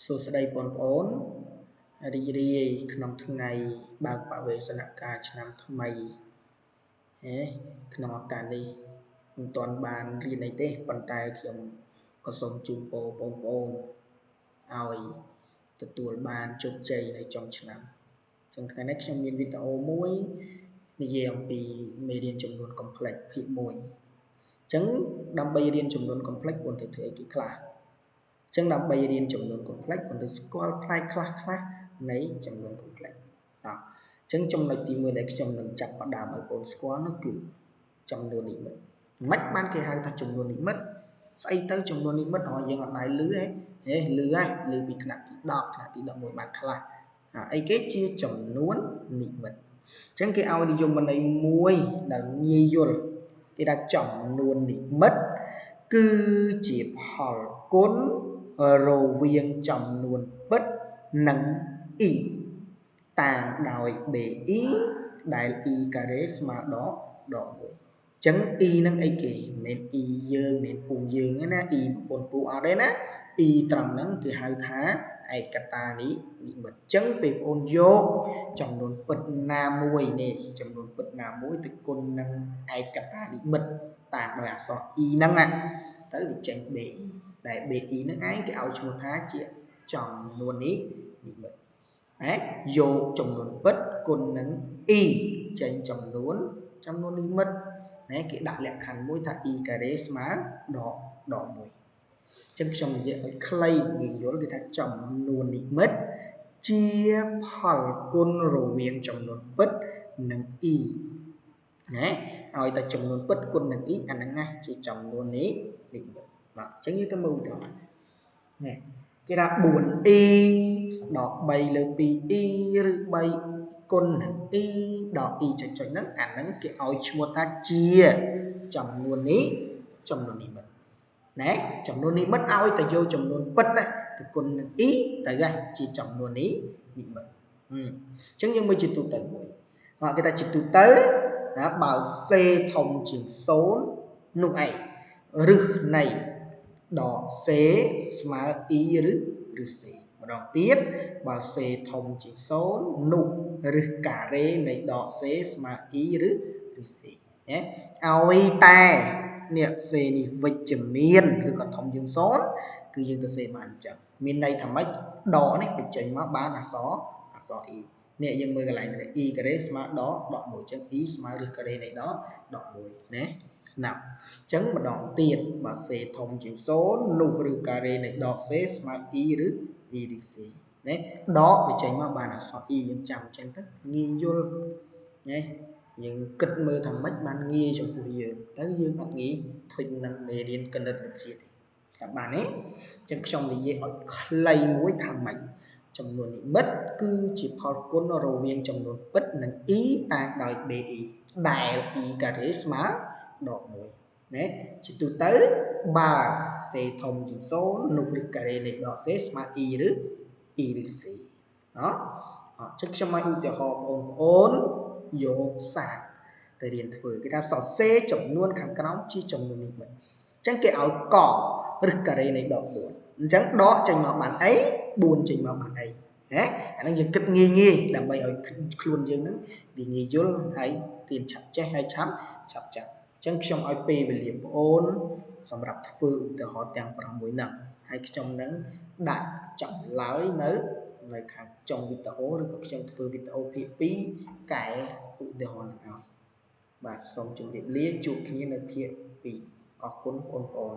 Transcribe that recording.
សួស្តីបងប្អូនរីករាយក្នុងថ្ងៃបើកបវេសនកាលឆ្នាំថ្មីហេក្នុងឱកាសនេះមិនទាន់បានរៀនអីទេប៉ុន្តែខ្ញុំក៏សូមជូនពរបងប្អូនឲ្យទទួលបានជោគជ័យនៅចុងឆ្នាំចឹងថ្ងៃនេះខ្ញុំមានវីដេអូមួយនិយាយអំពីមេរៀនចំនួន complex ភាគ1ចឹងដើម្បីរៀនចំនួន complex បងត្រូវធ្វើអីគេខ្លះចឹងដើម្បីរៀនចំនួន complex បងត្រូវស្គាល់ផ្នែកខ្លះខ្លះនៃចំនួន complex តោះចឹងចំណុចទី1ដែលខ្ញុំនឹងចាប់ផ្ដើមឲ្យបងស្គាល់នោះគឺចំនួននិមិត្តមិនបានគេហៅថាចំនួននិមិត្តស្អីទៅចំនួននិមិត្តរយើងអត់ដែរលឺទេហេលឺហើយលឺពីថ្នាក់ទី10ថ្នាក់ទី11បានខ្លះអីគេជាចំនួននិមិត្តចឹងគេឲ្យនិយមន័យមួយដែលងាយយល់គេថាចំនួននិមិត្តគឺជាផលគុណរវាងចំនួនពិតនិង i តាងដោយ bi ដែល i ការ៉េស្មើដល់ដក1ចឹង i នឹងអីគេមិនមែន i យើងមិនមែនពូយើងទេណា i ប្រពន្ធពូអត់ទេណា i ត្រង់ហ្នឹងគេហៅថាឯកតានិមិត្តចឹងពេលបងអូនយកចំនួនពិតណាមួយនេះចំនួនពិតណាមួយទៅគុណនឹងឯកតានិមិត្តតាងដោយអក្សរ i ហ្នឹងទៅវាចេញ bi ដែល bi ហ្នឹងឯងគេឲ្យឈ្មោះថាជាចំនួននេះនិមិត្តណាយកចំនួនពិតគុណនឹង i ចេញចំនួននិមិត្តណាគេដាក់លក្ខខណ្ឌមួយថា i ការ៉េស្មើដក1ចឹងខ្ញុំនិយាយឲ្យខ្លីងាយយល់គេថាចំនួននិមិត្តជាផលគុណរវាងចំនួនពិតនិង i ណាឲ្យតែចំនួនពិតគុណនឹង i អាហ្នឹងណាជាចំនួននេះនិមិត្តបាទអញ្ចឹងយើងទៅមើលឧទាហរណ៍នេះគេថា 4i ដក3លើ 2i ឬ3គុណនឹង i ដក i ចុចចុចហ្នឹងអាហ្នឹងគេឲ្យឈ្មោះថាជាចំនួននេះចំនួននិមិត្តណាចំនួននិមិត្តឲ្យតែយកចំនួនពិតណាទៅគុណនឹង i ទៅជាចំនួននេះនិមិត្តអញ្ចឹងយើងមើលជាទូទៅមួយគេថាជាទូទៅណាបើ c ធំជាង0នោះឯងឫសនៃដក c ស្មើ i ឬ c ម្ដងទៀតបើ c ធំជាង0នោះឫសការ៉េនៃដក c ស្មើ i ឬ c ណាឲ្យតែនេះ c នេះវិជ្ជមានឬក៏ធំជាង0គឺយើងទៅសេបានអញ្ចឹងមានន័យថាម៉េចដកនេះបញ្ចេញមកបានអក្សរ i នេះយើងមើលកន្លែងនេះ i ការ៉េស្មើដក1អញ្ចឹង i ស្មើឫសការ៉េនៃដក1ណាណាអញ្ចឹងម្ដងទៀតបើ c ធំជាង0នោះឫសការ៉េនៃដក c ស្មើ i ឬ i ឬ c ណាដកបញ្ចេញមកបានអក្សរ i យើងចាំអញ្ចឹងទៅងាយយល់ណាយើងគិតមើលថាម៉េចបានងាយចំពោះយើងទៅយើងអត់ងាយធុញនឹងមេរៀនគណិតវិទ្យាទេតាមបានទេអញ្ចឹងខ្ញុំនិយាយឲ្យខ្លីមួយថាម៉េចចំនួននិមិត្តគឺជាផលគុណរវាងចំនួនពិតនិង i តាងដោយ bi ដែល i ការ៉េស្មើដក1ណាជាទូទៅបើ c ធំជាង0នោះឫសការ៉េនៃដក c ស្មើ i ឬ i ឬ c ណោះអញ្ចឹងខ្ញុំឲ្យឧទាហរណ៍បងប្អូនយកសាកទៅរៀនធ្វើគេថាសរសេរចំនួនខាងក្រោមជាចំនួននិមិត្តអញ្ចឹងគេឲ្យកឫសការ៉េនៃដក4អញ្ចឹងដកចេញមកបានអី4ចេញមកបានអីណាអាហ្នឹងយើងគិតងាយងាយដើម្បីឲ្យខ្លួនយើងហ្នឹងវាងាយយល់ហើយរៀនឆាប់ចេះហើយឆាប់ចាប់អញ្ចឹងខ្ញុំឲ្យពេលវេលាបងអូនសម្រាប់ធ្វើឧទាហរណ៍ទាំង6ហ្នឹងហើយខ្ញុំនឹងដាក់ចម្លើយនៅខាងចុងវីដេអូឬក៏ខ្ញុំធ្វើវីដេអូភាគ2កែឧទាហរណ៍ហ្នឹងឲ្យបាទសូមជម្រាបលាជួបគ្នានៅភាគ2អរគុណបងប្អូន